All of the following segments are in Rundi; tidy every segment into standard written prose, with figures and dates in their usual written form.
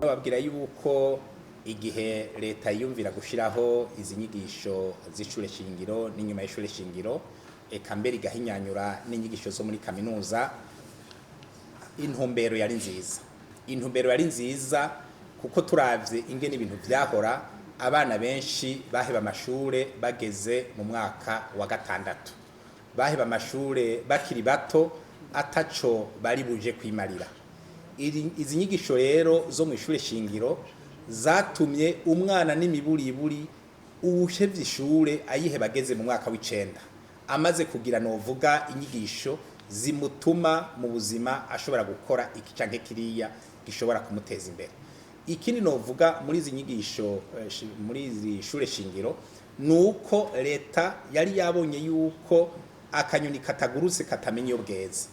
Nobabwira yuko igihe leta yiyumvira gushiraho izi nyigisho z'ishure shingiro n'inyuma y'ishure shingiro, eka mbere igahinyanyura n'inyigisho zo muri kaminuza, intumbero yari nziza. Intumbero yari nziza kuko turavye ingene ibintu vyahora, abana benshi baheba amashure bageze mu mwaka wa gatandatu, baheba amashure bakiri bato ataco bari buje kwimarira. Izi nyigisho rero zo mu ishure shingiro zatumye umwana n'imiburiburi uwuhevye ishure ayiheba ageze mu mwaka w'icenda, amaze kugira novuga inyigisho zimutuma mu buzima ashobora gukora iki canke kiriya gishobora kumuteza imbere. Ikindi novuga muri izi nyigisho muri izi shure shingiro nuko leta yari yabonye yuko akanyoni katagurutse katamenya iyo bweze,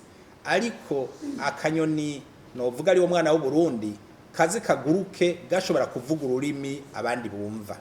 ariko akanyoni novuga ari wo mwana w'Uburundi kaze kaguruke gashobora kuvuga ururimi abandi bumva.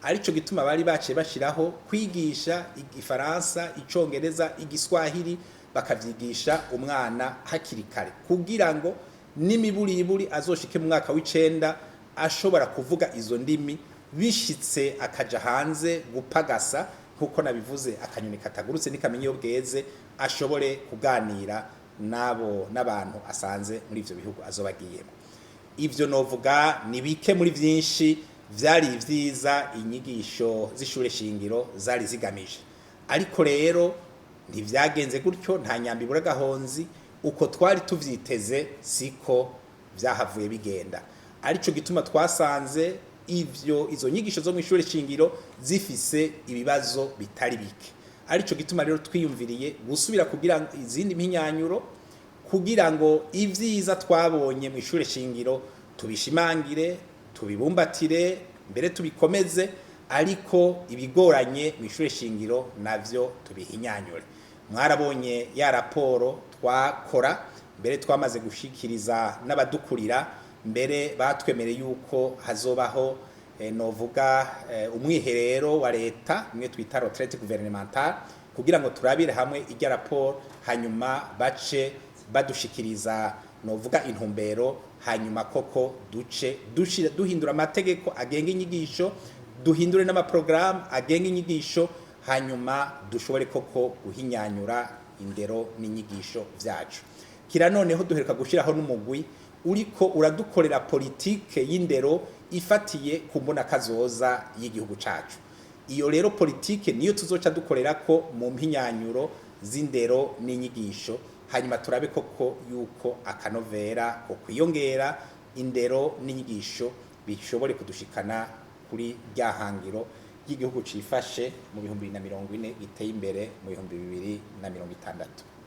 Arico gituma bari baciye bashiraho kwigisha igifaransa, icongereza, igiswahili, bakavyigisha umwana hakiri kare kugira ngo n'imiburiburi azoshike mu mwaka w'icenda ashobora kuvuga izo ndimi, bishitse akaja hanze gupagasa, nkuko nabivuze akanyoni katagurutse ntikamenya iyo bweze, ashobore kuganira nabo n'abantu asanze muri ivyo bihugu azoba agiyemwo. Ivyo novuga ni bike muri vyinshi vyari ivyiza inyigisho z'ishure shingiro zari zigamije, ariko rero ntivyagenze gutyo, nta nyambi ibura agahonzi. Uko twari tuvyiteze siko vyahavuye bigenda. Arico gituma twasanze izo nyigisho zo mw'ishure shingiro zifise ibibazo bitari bike. Arico gituma rero twiyumviriye gusubira kugira izindi mpinyanyuro kugira ngo ivyiza twabonye mw'ishure shingiro tubishimangire, tubibumbatire, mbere tubikomeze, ariko ibigoranye mw'ishure shingiro navyo tubihinyanyure. Mwarabonye ya raporo twakora, mbere twamaze gushikiriza n'abadukurira, mbere batwemereye yuko hazobaho novuga umwiherero wa leta imwe twita retraite gouvernementale, kugira ngo turabire hamwe irya raporo, hanyuma bace badushikiriza novuga intumbero, hanyuma koko duce duhindura amategeko agenga inyigisho, duhindure n'amaprogaramu agenga inyigisho, hanyuma dushobore koko guhinyanyura indero n'inyigisho vyacu. Kira noneho duheruka gushiraho n'umugwi uriko uradukorera politike y'indero ifatiye ku mbonakazoza y'igihugu cacu. Iyo rero politike niyo tuzoca dukorerako mu mpinyanyuro z'indero n'inyigisho, hanyuma turabe koko yuko akanovera ko kwiyongera indero n'inyigisho bishobore kudushikana kuri rya hangiro ry'igihugu cifashe mu 2040 giteye imbere mu 2060.